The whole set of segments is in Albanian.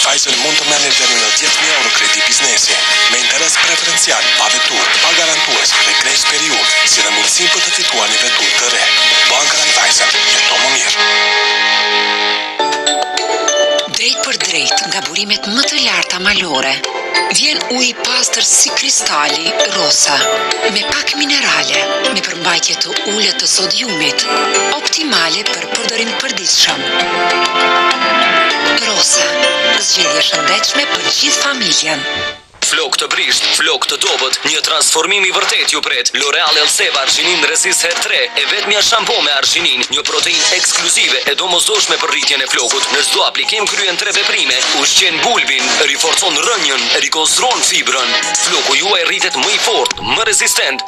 Raiffeisen mund të merrni deri në 10.000 euro kredi biznesi, me interes preferencial, pa veturë, pa garantues dhe grace period, si dhe mundësinë për të fituar një veturë të re. Banka Raiffeisen, jeto më mirë. Drejtpërdrejt nga burimet më të larta malore, vjen ujë i pastër si kristali Rosa, me pak minerale, me përmbajtje të ulët të sodiumit, optimale për përdorim të përditshëm. Rosa, zgjedhje e shëndetshme për gjithë familjen. Flokë të brishtë, flokë të dobët, një transformim i vërtetë ju pret. L'Oreal Elseve Arginin Resist Hair 3, e vetmja shampo me arginin, një proteinë ekskluzive e domosdoshme për rritjen e flokut. Në çdo aplikim kryen tre veprime, ushqen bulbin, riforcon rrënjën, rikonstruon fibrën. Floku juaj rritet më i fortë, më rezistent.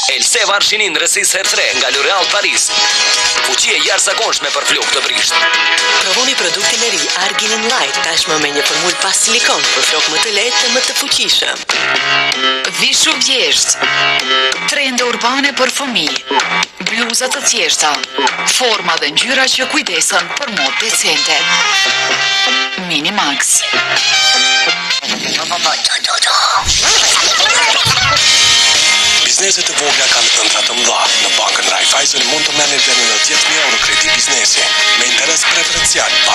Elseve Arginin Resist Hair 3 nga L'Oreal Paris. Fuqi e jashtëzakonshme për flokë të brishtë. Provoni produktin e ri Arginin Light, tashmë me një formulë pa silikon për flokë më të lehtë dhe më të fuqishëm. Vishu vjeshtë. Trende urbane për fëmijë. Bluza të thjeshta. Forma dhe ngjyra që kujdesen për modë decente. Minimax. Bizneset e vogla kanë ëndrra të mëdha. Në bankën Raiffeisen mund të merrni deri në 10.000 euro kredi biznesi, me interes preferencial, pa.